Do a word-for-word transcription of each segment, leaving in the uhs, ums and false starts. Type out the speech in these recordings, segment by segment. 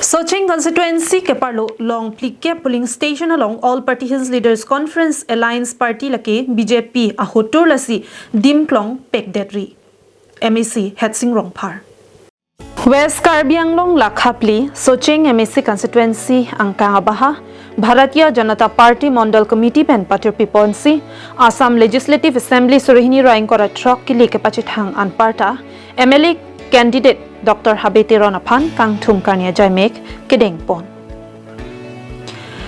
Socheng constituency keparlo Longphlikep polling station along All Party Hills Leaders Conference Alliance Party lake B J P ahotur lasi dim klong pekdet ri. M A C Hetsing Rongphar. West Karbi Anglong Lakha phli Socheng M A C constituency angkang abaha Bharatiya Janata Party Mondal Committee pen patirpi ponsi Assam Legislative Assembly surihini ra ingkoi ra throk kilik kepachethang anparta M L A candidate Doctor Habe Teron aphan kangthum karni ajaimek kedeng pon.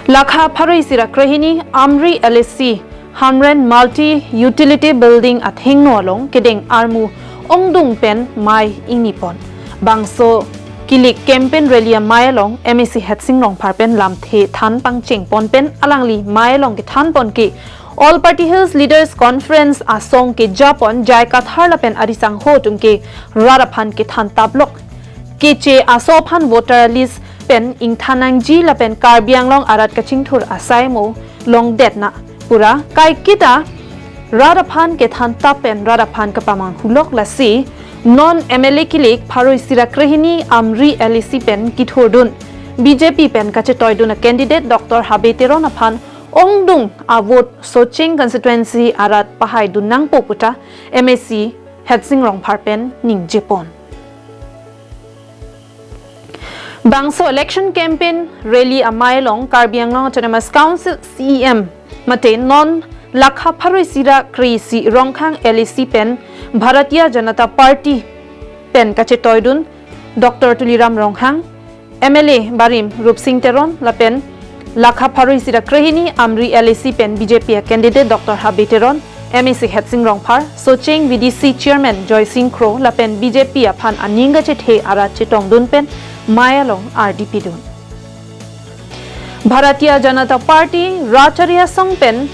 Lakha pharo isi ra krehini Amri L A C Hamren Multi Utility Building athengno along kedeng armu ongdung pen mei ingni pon. Bangso kilik campaign rally amei along M A C Hetsing Rongphar pen lamthe than pangcheng pon pen alangli mei along kethan pon ke All Party Hills Leaders Conference asong keja pon J I Kathar lapen ari sangho atum ke rat aphan kethan taplok. Keche aso aphan voter list pen ingthan nangji lapen Karbi Anglong arat kachingthur asai mo longdet na pura kaiketa rat aphan kethan tap pen rat aphan kapamanghu lok lasi non M L A kilik pharo isi ra krehini Amri L A C pen kithurdun B J P pen kachetoidun a candidate Doctor Habe Teron aphan ongdung a vote Socheng constituency arat pahaidun nangpo puta M A C Hetsing Rongphar pen ningje pon. Bangso election campaign rally amei along Karbi Anglong Autonomous Council C E M mate non Lakha pharo isi ra kre isi Rongkhang L A C pen Bharatiya Janata Party pen kachetoidun Doctor Tuliram Ronghang, M L A barim Rupsing Teron lapen Lakha pharo isi ra krehini Amri L A C pen B J P a candidate Doctor Habe Teron, M A C Hetsing Rongphar, Socheng V D C Chairman Joysing Kro lapen B J P aphan aning kachethe arat chetongdun pen mei along ardi pidun. Bharatiya Janata Party rachari asong pen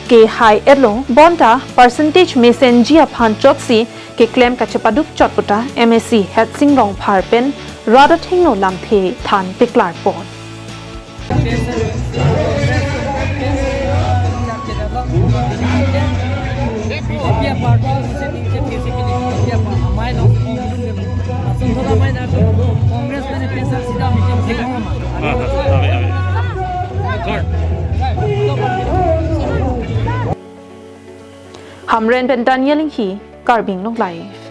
kehai etlo bonta percentage mesenji aphan chotsi keklem kachepaduk chot puta M A C Hetsing Rongphar pen rat athengno lamthe than peklar pon. Hamren pen Daniel Inghi, Karbi Anglong Live.